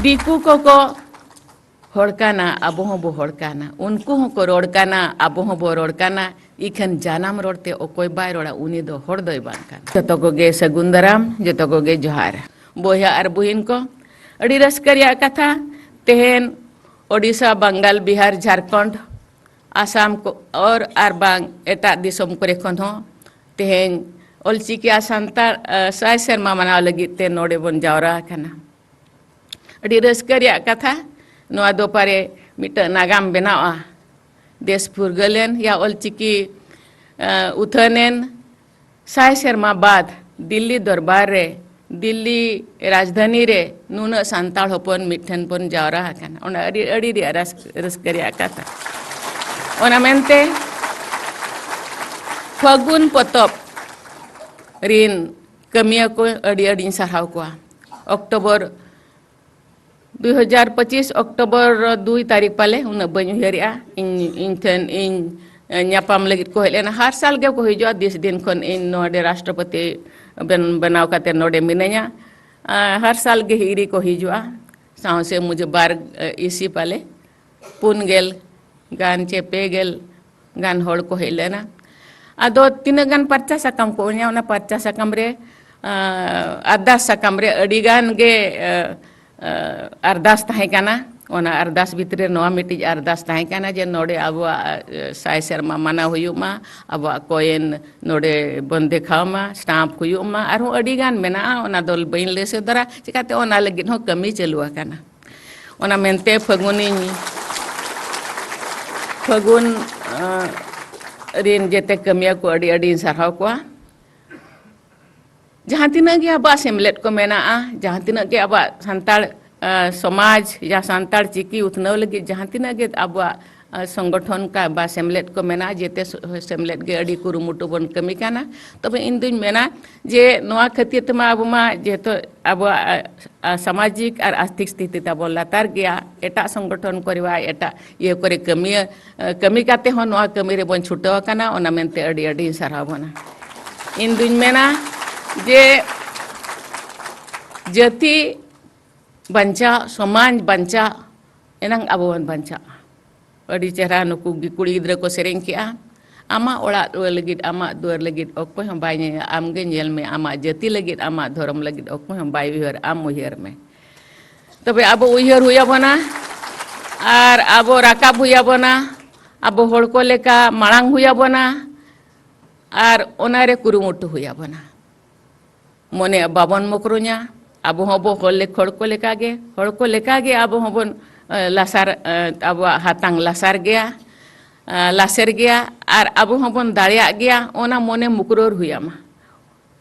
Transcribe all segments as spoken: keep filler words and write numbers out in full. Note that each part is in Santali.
ᱫᱤᱠᱩ ᱠᱚᱠᱚ ᱦᱚᱲ ᱠᱟᱱᱟ, ᱟᱵᱚ ᱦᱚᱸᱵᱚ ᱦᱚᱲ ᱠᱟᱱᱟ᱾ ᱩᱱᱠᱩ ᱦᱚᱸᱠᱚ ᱨᱚᱲ ᱠᱟᱱᱟ, ᱟᱵᱚ ᱦᱚᱸᱵᱚ ᱨᱚᱲ ᱠᱟᱱᱟ᱾ ᱤᱠᱷᱟᱹᱱ ᱡᱟᱱᱟᱢ ᱨᱚᱲ ᱛᱮ ᱚᱠᱚᱭ ᱵᱟᱭ ᱨᱚᱲᱟ, ᱩᱱᱤ ᱫᱚ ᱦᱚᱲ ᱫᱚᱭ ᱵᱟᱝ ᱠᱟᱱᱟ᱾ ᱡᱚᱛᱚ ᱠᱚᱜᱮ ᱥᱟᱹᱜᱩᱱ ᱫᱟᱨᱟᱢ, ᱡᱚᱛᱚ ᱠᱚᱜᱮ ᱡᱚᱦᱟᱨ᱾ ᱵᱚᱭᱦᱟ ᱟᱨ ᱵᱩᱦᱤᱱ ᱠᱚ, ᱟᱹᱰᱤ ᱨᱟᱹᱥᱠᱟᱹ ᱨᱮᱭᱟᱜ ᱠᱟᱛᱷᱟ, ᱛᱮᱦᱮᱧ ᱳᱰᱤᱥᱟ, ᱵᱟᱝᱜᱟᱞ, ᱵᱤᱦᱟᱨ, ᱡᱷᱟᱲᱠᱷᱚᱸᱰ, ᱟᱥᱟᱢ ᱠᱚ, ᱚᱨ ᱟᱨ ᱵᱟᱝ ᱮᱴᱟᱜ ᱫᱤᱥᱚᱢ ᱠᱚᱨᱮ ᱠᱷᱚᱱ ᱦᱚᱸ ᱛᱮᱦᱮᱧ ᱚᱞᱪᱤᱠᱤ ᱟᱨ ᱥᱟᱱᱛᱟᱲ, ᱟ, ᱥᱟᱭ ᱥᱮᱨᱢᱟ ᱢᱟᱱᱟᱣ ᱞᱟᱹᱜᱤᱫ ᱛᱮ ᱱᱚᱰᱮ ᱵᱚᱱ ᱡᱟᱣᱨᱟ ᱟᱠᱟᱱᱟ᱾ ᱟᱹᱰᱤ ᱨᱟᱹᱥᱠᱟᱹ ᱨᱮᱭᱟᱜ ᱠᱟᱛᱷᱟ, ᱱᱚᱣᱟ ᱫᱚ ᱯᱟᱨᱮ ᱢᱤᱫᱴᱟᱝ ᱱᱟᱜᱟᱢ ᱵᱮᱱᱟᱣᱜᱼᱟ᱾ ᱫᱮᱥ ᱯᱷᱩᱨᱜᱟᱹᱞᱮᱱ ᱭᱟ ᱚᱞᱪᱤᱠᱤ, ᱟ, ᱩᱛᱷᱟᱹᱱᱮᱱ ᱥᱟᱭ ᱥᱮᱨᱢᱟ ᱵᱟᱫ ᱫᱤᱞᱞᱤ ᱫᱚᱨᱵᱟᱨ ᱨᱮ, ᱫᱤᱞᱞᱤ ᱨᱟᱡᱽᱫᱷᱟᱱᱤ ᱨᱮ ᱱᱩᱱᱟᱹᱜ ᱥᱟᱱᱛᱟᱲ ᱦᱚᱯᱚᱱ ᱢᱤᱫ ᱴᱷᱮᱱ ᱵᱚᱱ ᱡᱟᱣᱨᱟ ᱟᱠᱟᱱᱟ᱾ ᱚᱱᱟ ᱟᱹᱰᱤ, ᱟᱹᱰᱤ ᱨᱮᱭᱟᱜ ᱨᱟᱹᱥ-, ᱨᱟᱹᱥᱠᱟᱹ ᱨᱮᱭᱟᱜ ᱠᱟᱛᱷᱟ᱾ ᱚᱱᱟ ᱢᱮᱱᱛᱮ ᱯᱷᱟᱹᱜᱩᱱ ᱯᱚᱛᱚᱵ ᱨᱤᱱ ᱠᱟᱹᱢᱤᱭᱟᱹ ᱠᱚ ᱟᱹᱰᱤ, ᱟᱹᱰᱤᱧ ᱥᱟᱨᱦᱟᱣ ᱠᱚᱣᱟ᱾ ᱚᱠᱴᱳᱵᱚᱨ ᱫᱩᱭ ᱦᱟᱡᱟᱨ ᱯᱚᱸᱪᱤᱥ ᱚᱠᱴᱳᱵᱚᱨ ᱫᱩᱭ ᱛᱟᱹᱨᱤᱠᱷ ᱯᱟᱞᱮ, ᱩᱱᱟᱹᱜ ᱵᱟᱹᱧ ᱩᱭᱦᱟᱹᱨᱮᱜᱼᱟ᱾ ᱤᱧ, ᱤᱧ ᱴᱷᱮᱱ ᱤᱧ, ᱮ, ᱧᱟᱯᱟᱢ ᱞᱟᱹᱜᱤᱫ ᱠᱚ ᱦᱮᱡ ᱞᱮᱱᱟ᱾ ᱦᱟᱨ ᱥᱟᱞ ᱜᱮ ᱠᱚ ᱦᱤᱡᱩᱜᱼᱟ, ᱫᱤᱥ ᱫᱤᱱ ᱠᱷᱚᱱ ᱤᱧ ᱱᱚᱰᱮ ᱨᱟᱥᱴᱨᱚᱯᱚᱛᱤ ᱵᱮᱱ-, ᱵᱮᱱᱟᱣ ᱠᱟᱛᱮ ᱱᱚᱰᱮ ᱢᱤᱱᱟᱹᱧᱟ᱾ ᱟ, ᱦᱟᱨ ᱥᱟᱞ ᱜᱮ ᱦᱤᱨᱤ ᱠᱚ ᱦᱤᱡᱩᱜᱼᱟ, ᱥᱟᱶ ᱥᱮ ᱢᱩᱡᱷᱮ ᱵᱟᱨ, ᱮ, ᱤᱥᱤ ᱯᱟᱞᱮ᱾ ᱯᱩᱱ ᱜᱮᱞ ᱜᱟᱱ ᱪᱮ ᱯᱮ ᱜᱮᱞ ᱜᱟᱱ ᱦᱚᱲ ᱠᱚ ᱦᱮᱡ ᱞᱮᱱᱟ᱾ ᱟᱫᱚ ᱛᱤᱱᱟᱹᱜ ᱜᱟᱱ ᱯᱟᱨᱪᱟ ᱥᱟᱠᱟᱢ ᱠᱚ ᱚᱞᱟ, ᱚᱱᱟ ᱯᱟᱨᱪᱟ ᱥᱟᱠᱟᱢ ᱨᱮ, ᱟᱸ, ᱟᱨᱫᱟᱥ ᱥᱟᱠᱟᱢ ᱨᱮ ᱟᱹᱰᱤ ᱜᱟᱱ ᱜᱮ, ᱟᱸ, ᱟᱸ, ᱟᱨᱫᱟᱥ ᱛᱟᱦᱮᱸ ᱠᱟᱱᱟ᱾ ᱚᱱᱟ ᱟᱨᱫᱟᱥ ᱵᱷᱤᱛᱨᱤ ᱨᱮ ᱱᱚᱣᱟ ᱢᱤᱫᱴᱤᱡ ᱟᱨᱫᱟᱥ ᱛᱟᱦᱮᱸ ᱠᱟᱱᱟ ᱡᱮ ᱱᱚᱰᱮ ᱟᱵᱚᱣᱟᱜ, ᱟᱸ, ᱥᱟᱭ ᱥᱮᱨᱢᱟ ᱢᱟᱱᱟᱣ ᱦᱩᱭᱩᱜ ᱢᱟ, ᱟᱵᱚᱣᱟᱜ ᱠᱚᱭᱮᱱ ᱱᱚᱰᱮ ᱵᱚᱱ ᱫᱮᱠᱷᱟᱣ ᱢᱟ, ᱥᱴᱟᱢᱯ ᱦᱩᱭᱩᱜ ᱢᱟ, ᱟᱨᱦᱚᱸ ᱟᱹᱰᱤ ᱜᱟᱱ ᱢᱮᱱᱟᱜᱼᱟ, ᱚᱱᱟ ᱫᱚ ᱵᱟᱹᱧ ᱞᱟᱹᱭ ᱥᱚᱫᱚᱨᱟ᱾ ᱪᱤᱠᱟᱹᱛᱮ ᱚᱱᱟ ᱞᱟᱹᱜᱤᱫ ᱦᱚᱸ ᱠᱟᱹᱢᱤ ᱪᱟᱹᱞᱩ ᱟᱠᱟᱱᱟ᱾ ᱚᱱᱟ ᱢᱮᱱᱛᱮ ᱯᱷᱟᱹᱜᱩᱱᱤᱧ, ᱯᱷᱟᱹᱜᱩᱱ, ᱟᱸ, ᱨᱤᱱ ᱡᱮᱛᱮ ᱠᱟᱹᱢᱤᱭᱟᱹ ᱠᱚ ᱟᱹᱰᱤ ᱟᱹᱰᱤᱧ ᱥᱟᱨᱦᱟᱣ ᱠᱚᱣᱟ᱾ ᱡᱟᱦᱟᱸ ᱛᱤᱱᱟᱹᱜ ᱜᱮ ᱟᱵᱚᱣᱟᱜ ᱥᱮᱢᱞᱮᱫ ᱠᱚ ᱢᱮᱱᱟᱜᱼᱟ, ᱡᱟᱦᱟᱸ ᱛᱤᱱᱟᱹᱜ ᱜᱮ ᱟᱵᱚᱣᱟᱜ ᱥᱟᱱᱛᱟᱲ, ᱟᱸ, ᱥᱚᱢᱟᱡᱽ ᱭᱟ ᱥᱟᱱᱛᱟᱲ ᱪᱤᱠᱤ ᱩᱛᱱᱟᱹᱣ ᱞᱟᱹᱜᱤᱫ ᱡᱟᱦᱟᱸ ᱛᱤᱱᱟᱹᱜ ᱜᱮ ᱟᱵᱚᱣᱟᱜ, ᱟᱸ, ᱥᱚᱝᱜᱚᱴᱷᱚᱱ ᱠᱟ ᱵᱟ ᱥᱮᱢᱞᱮᱫ ᱠᱚ ᱢᱮᱱᱟᱜᱼᱟ, ᱡᱮᱛᱮ ᱥᱚ-, ᱥᱮᱢᱞᱮᱫ ᱜᱮ ᱟᱹᱰᱤ ᱠᱩᱨᱩᱢᱩᱴᱩ ᱵᱚᱱ ᱠᱟᱹᱢᱤ ᱠᱟᱱᱟ᱾ ᱛᱚᱵᱮ ᱤᱧ ᱫᱩᱧ ᱢᱮᱱᱟ ᱡᱮ ᱱᱚᱣᱟ ᱠᱷᱟᱹᱛᱤᱨ ᱛᱮᱢᱟ ᱟᱵᱚ ᱢᱟ ᱡᱮᱦᱮᱛᱩ ᱟᱵᱚᱣᱟᱜ, ᱟ, ᱟ, ᱥᱟᱢᱟᱡᱤᱠ ᱟᱨ ᱟᱨᱛᱷᱤᱠ ᱥᱛᱷᱤᱛᱤ ᱛᱟᱵᱚᱱ ᱞᱟᱛᱟᱨ ᱜᱮᱭᱟ, ᱮᱴᱟᱜ ᱥᱚᱝᱜᱚᱴᱷᱚᱱ ᱠᱚᱨᱮ ᱵᱟ ᱮᱴᱟᱜ ᱤᱭᱟᱹ ᱠᱚᱨᱮ ᱠᱟᱹᱢᱤᱭᱟᱹ, ᱟ, ᱠᱟᱹᱢᱤ ᱠᱟᱛᱮ ᱦᱚᱸ ᱱᱚᱣᱟ ᱠᱟᱹᱢᱤ ᱨᱮᱵᱚᱱ ᱪᱷᱩᱴᱟᱹᱣ ᱟᱠᱟᱱᱟ, ᱚᱱᱟ ᱢᱮᱱᱛᱮ ᱟᱹᱰᱤ ᱟᱹᱰᱤᱧ ᱥᱟᱨᱦᱟᱣ ᱵᱚᱱᱟ᱾ ᱤᱧ ᱫᱩᱧ ᱢᱮᱱᱟ ᱡᱮ ᱡᱟᱹᱛᱤ ᱵᱟᱧᱪᱟᱣ, ᱥᱚᱢᱟᱡᱽ ᱵᱟᱧᱪᱟᱣ ᱮᱱᱟᱝ ᱟᱵᱚ ᱵᱚᱱ ᱵᱟᱧᱪᱟᱜᱼᱟ᱾ ᱟᱹᱰᱤ ᱪᱮᱦᱨᱟ ᱱᱩᱠᱩ ᱜᱤ-, ᱠᱩᱲᱤ ᱜᱤᱫᱽᱨᱟᱹ ᱠᱚ ᱥᱮᱨᱮᱧ ᱠᱮᱜᱼᱟ, "ᱟᱢᱟᱜ ᱚᱲᱟᱜ ᱫᱩᱣᱟᱹᱨ ᱞᱟᱹᱜᱤᱫ, ᱟᱢᱟᱜ ᱫᱩᱣᱟᱹᱨ ᱞᱟᱹᱜᱤᱫ ᱚᱠᱚᱭ ᱦᱚᱸ ᱵᱟᱭ ᱧᱮᱧᱮᱞᱟ, ᱟᱢ ᱜᱮ ᱧᱮᱞ ᱢᱮ, ᱟᱢᱟᱜ ᱡᱟᱹᱛᱤ ᱞᱟᱹᱜᱤᱫ, ᱟᱢᱟᱜ ᱫᱷᱚᱨᱚᱢ ᱞᱟᱹᱜᱤᱫ ᱚᱠᱚᱭ ᱦᱚᱸ ᱵᱟᱭ ᱩᱭᱦᱟᱹᱨ, ᱟᱢ ᱩᱭᱦᱟᱹᱨ ᱢᱮ᱾" ᱛᱚᱵᱮ ᱟᱵᱚ ᱩᱭᱦᱟᱹᱨ ᱦᱩᱭ ᱟᱵᱚᱱᱟ ᱟᱨ ᱟᱵᱚ ᱨᱟᱠᱟᱵ ᱦᱩᱭ ᱟᱵᱚᱱᱟ, ᱟᱵᱚ ᱦᱚᱲ ᱠᱚ ᱞᱮᱠᱟ ᱢᱟᱲᱟᱝ ᱦᱩᱭ ᱟᱵᱚᱱᱟ ᱟᱨ ᱚᱱᱟ ᱨᱮ ᱠᱩᱨᱩᱢᱩᱴᱩ ᱦᱩᱭ ᱟᱵᱚᱱᱟ᱾ ᱢᱚᱱᱮ ᱵᱟᱵᱚᱱ ᱢᱚᱠᱨᱚᱧᱟ, ᱟᱵᱚ ᱦᱚᱸ ᱟᱵᱚ ᱦᱚᱲ ᱞᱮ-, ᱦᱚᱲ ᱠᱚ ᱞᱮᱠᱟ ᱜᱮ, ᱦᱚᱲ ᱠᱚ ᱞᱮᱠᱟ ᱜᱮ ᱟᱵᱚ ᱦᱚᱸᱵᱚᱱ, ᱮ, ᱞᱟᱥᱟᱨ, ᱮ, ᱟᱵᱚᱣᱟᱜ ᱦᱟᱛᱟᱝ ᱞᱟᱥᱟᱨ ᱜᱮᱭᱟ, ᱮ, ᱞᱟᱥᱮᱨ ᱜᱮᱭᱟ, ᱟᱨ ᱟᱵᱚ ᱦᱚᱸᱵᱚᱱ ᱫᱟᱲᱮᱭᱟᱜ ᱜᱮᱭᱟ, ᱚᱱᱟ ᱢᱚᱱᱮ ᱢᱩᱠᱨᱚᱨ ᱦᱩᱭ ᱟᱢᱟ᱾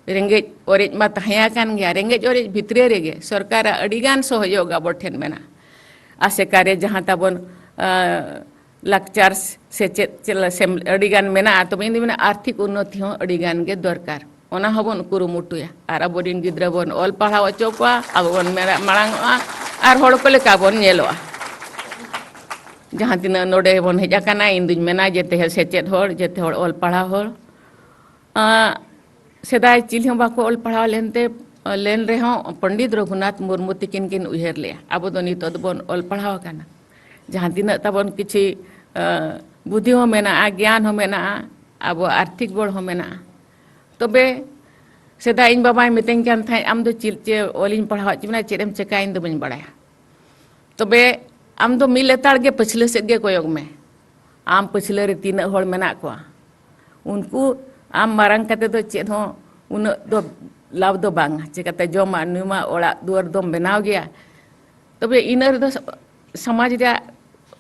ᱨᱮᱸᱜᱮᱡ ᱚᱨᱮᱡ ᱢᱟ ᱛᱟᱦᱮᱸ ᱟᱠᱟᱱ ᱜᱮᱭᱟ, ᱨᱮᱸᱜᱮᱡ ᱚᱨᱮᱡ ᱵᱷᱤᱛᱨᱤ ᱨᱮᱜᱮ ᱥᱚᱨᱠᱟᱨᱟᱜ ᱟᱹᱰᱤᱜᱟᱱ ᱥᱚᱦᱚᱡᱳᱜᱽ ᱟᱵᱚ ᱴᱷᱮᱱ ᱢᱮᱱᱟᱜᱼᱟ᱾ ᱟᱥᱮᱠᱟ ᱨᱮ ᱡᱟᱦᱟᱸ ᱛᱟᱵᱚᱱ, ᱮ, ᱞᱟᱠᱪᱟᱨ ᱥᱮᱪᱮᱫ ᱪᱮᱫ ᱞᱮ-, ᱥᱮᱢ-, ᱟᱹᱰᱤᱜᱟᱱ ᱢᱮᱱᱟᱜᱼᱟ, ᱛᱚᱵᱮ ᱤᱧ ᱫᱩᱧ ᱢᱮᱱᱟ ᱟᱨᱛᱷᱤᱠ ᱩᱱᱱᱚᱛᱤ ᱦᱚᱸ ᱟᱹᱰᱤᱜᱟᱱ ᱜᱮ ᱫᱚᱨᱠᱟᱨ᱾ ᱚᱱᱟ ᱦᱚᱸᱵᱚᱱ ᱠᱩᱨᱩᱢᱩᱴᱩᱭᱟ ᱟᱨ ᱟᱵᱚᱨᱮᱱ ᱜᱤᱫᱽᱨᱟᱹ ᱵᱚᱱ ᱚᱞ ᱯᱟᱲᱦᱟᱣ ᱦᱚᱪᱚ ᱠᱚᱣᱟ, ᱟᱵᱚ ᱵᱚᱱ ᱢᱮᱲᱟ-, ᱢᱟᱲᱟᱝᱚᱜᱼᱟ ᱟᱨ ᱦᱚᱲ ᱠᱚ ᱞᱮᱠᱟ ᱵᱚᱱ ᱧᱮᱞᱚᱜᱼᱟ᱾ ᱡᱟᱦᱟᱸ ᱛᱤᱱᱟᱹᱜ ᱱᱚᱰᱮ ᱵᱚᱱ ᱦᱮᱡ ᱟᱠᱟᱱᱟ, ᱤᱧ ᱫᱩᱧ ᱢᱮᱱᱟ ᱡᱮᱛᱮ ᱦᱚᱲ ᱥᱮᱪᱮᱫ ᱦᱚᱲ, ᱡᱮᱛᱮ ᱦᱚᱲ ᱚᱞ ᱯᱟᱲᱦᱟᱣ ᱦᱚᱲ, ᱟᱸ, ᱥᱮᱫᱟᱭ ᱪᱤᱞᱤ ᱦᱚᱸ ᱵᱟᱠᱚ ᱚᱞ ᱯᱟᱲᱦᱟᱣ ᱞᱮᱱᱛᱮ, ᱞᱮᱱ ᱨᱮᱦᱚᱸ ᱯᱚᱱᱰᱤᱛ ᱨᱚᱜᱷᱩᱱᱟᱛᱷ ᱢᱩᱨᱢᱩ ᱛᱤᱠᱤᱱ ᱠᱤᱱ ᱩᱭᱦᱟᱹᱨ ᱞᱮᱜᱼᱟ, ᱟᱵᱚ ᱫᱚ ᱱᱤᱛᱚᱜ ᱫᱚᱵᱚᱱ ᱚᱞ ᱯᱟᱲᱦᱟᱣ ᱟᱠᱟᱱᱟ᱾ ᱡᱟᱦᱟᱸ ᱛᱤᱱᱟᱹᱜ ᱛᱟᱵᱚᱱ ᱠᱤᱪᱷᱤ, ᱟᱸ, ᱵᱩᱫᱷᱤ ᱦᱚᱸ ᱢᱮᱱᱟᱜᱼᱟ, ᱜᱮᱭᱟᱱ ᱦᱚᱸ ᱢᱮᱱᱟᱜᱼᱟ, ᱟᱵᱚ ᱟᱨᱛᱷᱤᱠ ᱵᱚᱲ ᱦᱚᱸ ᱢᱮᱱᱟᱜᱼᱟ᱾ ᱛᱚᱵᱮ ᱥᱮᱫᱟᱭ ᱤᱧ ᱵᱟᱵᱟᱭ ᱢᱤᱛᱟᱹᱧ ᱠᱟᱱ ᱛᱟᱦᱮᱸᱫ, "ᱟᱢ ᱫᱚ ᱪᱮᱫ ᱪᱮ ᱚᱞᱤᱧ ᱯᱟᱲᱦᱟᱣ ᱦᱚᱪᱚ ᱢᱮᱭᱟ, ᱪᱮᱫ ᱮᱢ ᱪᱮᱠᱟᱭᱟ, ᱤᱧ ᱫᱚ ᱵᱟᱹᱧ ᱵᱟᱲᱟᱭᱟ᱾" ᱛᱚᱵᱮ ᱟᱢ ᱫᱚ ᱢᱤᱫ ᱞᱮᱛᱟᱲ ᱜᱮ ᱯᱟᱹᱪᱷᱞᱟᱹ ᱥᱮᱫ ᱜᱮ ᱠᱚᱭᱚᱜ ᱢᱮ᱾ ᱟᱢ ᱯᱟᱹᱪᱷᱞᱟᱹ ᱨᱮ ᱛᱤᱱᱟᱹᱜ ᱦᱚᱲ ᱢᱮᱱᱟᱜ ᱠᱚᱣᱟ? ᱩᱱᱠᱩ ᱟᱢ ᱢᱟᱨᱟᱝ ᱠᱟᱛᱮ ᱫᱚ ᱪᱮᱫ ᱦᱚᱸ ᱩᱱᱟᱹᱜ ᱫᱚ ᱞᱟᱵᱷ ᱫᱚ ᱵᱟᱝ᱾ ᱪᱤᱠᱟᱹᱛᱮ ᱡᱚᱢᱟᱜ ᱧᱩᱣᱟᱜ ᱚᱲᱟᱜ ᱫᱩᱣᱟᱹᱨ ᱫᱚᱢ ᱵᱮᱱᱟᱣ ᱜᱮᱭᱟ, ᱛᱚᱵᱮ ᱤᱱᱟᱹ ᱨᱮᱫᱚ ᱥᱚᱢᱟᱡᱽ ᱨᱮᱭᱟᱜ,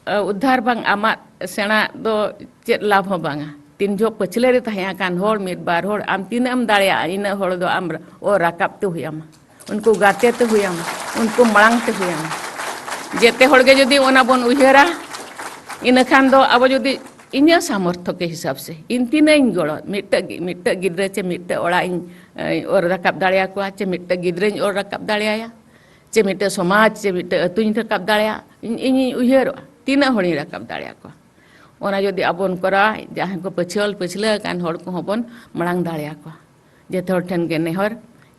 ᱟ, ᱩᱫᱽᱫᱷᱟᱨ ᱵᱟᱝ ᱟᱢᱟᱜ ᱥᱮᱬᱟ ᱫᱚ ᱪᱮᱫ ᱞᱟᱵᱷ ᱦᱚᱸ ᱵᱟᱝᱟ᱾ ᱛᱤᱱ ᱡᱚᱦᱚᱜ ᱯᱟᱹᱪᱷᱞᱟᱹ ᱨᱮ ᱛᱟᱦᱮᱸ ᱟᱠᱟᱱ ᱦᱚᱲ ᱢᱤᱫ ᱵᱟᱨ ᱦᱚᱲ ᱟᱢ ᱛᱤᱱᱟᱹᱜ ᱮᱢ ᱫᱟᱲᱮᱭᱟᱜᱼᱟ, ᱤᱱᱟᱹᱜ ᱦᱚᱲ ᱫᱚ ᱟᱢ ᱚᱨ ᱨᱟᱠᱟᱵ ᱛᱮ ᱦᱩᱭ ᱟᱢᱟ, ᱩᱱᱠᱩ ᱜᱟᱛᱮ ᱛᱮ ᱦᱩᱭ ᱟᱢᱟ, ᱩᱱᱠᱩ ᱢᱟᱲᱟᱝ ᱛᱮ ᱦᱩᱭ ᱟᱢᱟ᱾ ᱡᱮᱛᱮ ᱦᱚᱲ ᱜᱮ ᱡᱩᱫᱤ ᱚᱱᱟ ᱵᱚᱱ ᱩᱭᱦᱟᱹᱨᱟ, ᱤᱱᱟᱹ ᱠᱷᱟᱱ ᱫᱚ ᱟᱵᱚ ᱡᱩᱫᱤ ᱤᱧᱟᱹᱜ ᱥᱟᱢᱚᱨᱛᱷᱚ ᱠᱮ ᱦᱤᱥᱟᱹᱵ ᱥᱮ ᱤᱧ ᱛᱤᱱᱟᱹᱜ ᱤᱧ ᱜᱚᱲᱚ, ᱢᱤᱫᱴᱟᱹᱜ ᱜᱤ-, ᱢᱤᱫᱴᱟᱹᱜ ᱜᱤᱫᱽᱨᱟᱹ ᱪᱮ ᱢᱤᱫᱴᱟᱹᱜ ᱚᱲᱟᱜ ᱤᱧ, ᱮ, ᱚᱨ ᱨᱟᱠᱟᱵ ᱫᱟᱲᱮᱭᱟᱠᱚᱣᱟ, ᱪᱮ ᱢᱤᱫᱴᱟᱹᱜ ᱜᱤᱫᱽᱨᱟᱹᱧ ᱚᱨ ᱨᱟᱠᱟᱵ ᱫᱟᱲᱮᱭᱟᱭᱟ, ᱪᱮ ᱢᱤᱫᱴᱟᱹᱜ ᱥᱚᱢᱟᱡᱽ ᱪᱮ ᱢᱤᱫᱴᱟᱹᱜ ᱟᱹᱛᱩᱧ ᱨᱟᱠᱟᱵ ᱫᱟᱲᱮᱭᱟᱜᱼᱟ, ᱤᱧ, ᱤᱧᱤᱧ ᱩᱭᱦᱟᱹᱨᱚᱜᱼᱟ ᱛᱤᱱᱟᱹᱜ ᱦᱚᱲᱤᱧ ᱨᱟᱠᱟᱵ ᱫᱟᱲᱮᱭᱟᱠᱚᱣᱟ᱾ ᱚᱱᱟ ᱡᱩᱫᱤ ᱟᱵᱚᱱ ᱠᱚᱨᱟᱣᱟ, ᱡᱟᱦᱟᱸᱭ ᱠᱚ ᱯᱟᱹᱪᱷᱞᱟᱹ, ᱯᱟᱹᱪᱷᱞᱟᱹ ᱟᱠᱟᱱ ᱦᱚᱲ ᱠᱚᱦᱚᱸ ᱵᱚᱱ ᱢᱟᱲᱟᱝ ᱫᱟᱲᱮᱭᱟᱠᱚᱣᱟ᱾ ᱡᱚᱛᱚ ᱦᱚᱲ ᱴᱷᱮᱱ ᱜᱮ ᱱᱮᱦᱚᱨ,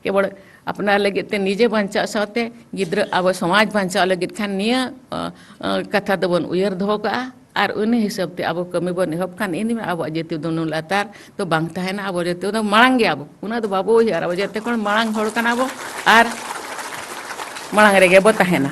ᱠᱮᱵᱚᱞ ᱟᱯᱱᱟᱨ ᱞᱟᱹᱜᱤᱫ ᱛᱮ ᱱᱤᱡᱮ ᱵᱟᱧᱪᱟᱜ ᱥᱟᱶᱛᱮ ᱜᱤᱫᱽᱨᱟᱹ, ᱟᱵᱚ ᱥᱚᱢᱟᱡᱽ ᱵᱟᱧᱪᱟᱣ ᱞᱟᱹᱜᱤᱫ ᱠᱷᱟᱱ ᱱᱤᱭᱟᱹ, ᱟᱸ, ᱟᱸ, ᱠᱟᱛᱷᱟ ᱫᱚᱵᱚᱱ ᱩᱭᱦᱟᱹᱨ ᱫᱚᱦᱚ ᱠᱟᱜᱼᱟ᱾ ᱟᱨ ᱩᱱᱤ ᱦᱤᱥᱟᱹᱵ ᱛᱮ ᱟᱵᱚ ᱠᱟᱹᱢᱤ ᱵᱚᱱ ᱮᱦᱚᱵ ᱠᱷᱟᱱ ᱤᱧ ᱫᱩᱧ ᱢᱮᱱᱟ ᱟᱵᱚᱣᱟᱜ ᱡᱟᱹᱛᱤ ᱫᱚ ᱱᱩᱱ ᱞᱟᱛᱟᱨ ᱫᱚ ᱵᱟᱝ ᱛᱟᱦᱮᱱᱟ᱾ ᱟᱵᱚ ᱡᱟᱹᱛᱤ ᱫᱚ ᱢᱟᱲᱟᱝ ᱜᱮᱭᱟ ᱵᱚ, ᱩᱱᱟᱹᱜ ᱫᱚ ᱵᱟᱵᱚ ᱩᱭᱦᱟᱹᱨᱟ᱾ ᱟᱵᱚ ᱡᱟᱹᱛᱤ ᱠᱷᱚᱱ ᱢᱟᱲᱟᱝ ᱦᱚᱲ ᱠᱟᱱᱟ ᱵᱚ ᱟᱨ ᱢᱟᱲᱟᱝ ᱨᱮᱜᱮ ᱵᱚ ᱛᱟᱦᱮᱱᱟ᱾